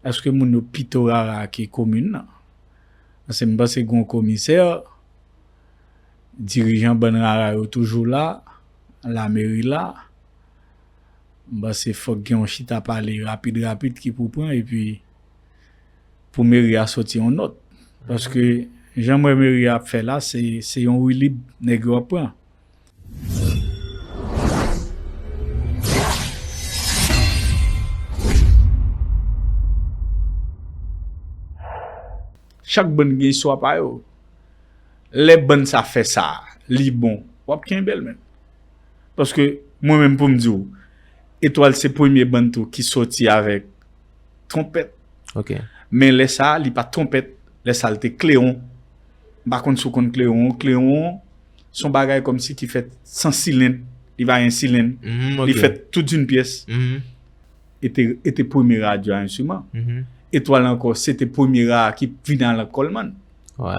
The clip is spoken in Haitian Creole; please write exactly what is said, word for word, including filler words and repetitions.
Èske moun yo pito rara ke komin nan? Paske m panse gen yon komisè, dirijan bann rara yo toujou la, lameri la. M panse fòk gen yon chita pale rapid rapid ki pou pran epi pou meri a soti yon nòt. Paske jan m wè meri a ap fè la, se, se yon wilib nèg yo ap pran. Chak bann gen istwa pa yo. Lè bann sa fè sa, li bon, w ap kenbe l menm. Paske mwen menm pou m di w, Etwal se premye bann tou ki soti avèk twonpèt. Ok. Men lè sa a, li pa t twonpèt, lè sa a, li te klewon. M pa konn si w konn klewon. Klewon, se yon bagay kòmsi ki fèt san silenn. Li pa gen silenn. Mhm, Li ok. Fèt tout d'une pyès. Mhm, E te, e te premye radyo a enstriman. mhm. Etwal ankò, se te premye rara ki vin al an Coleman. Wè.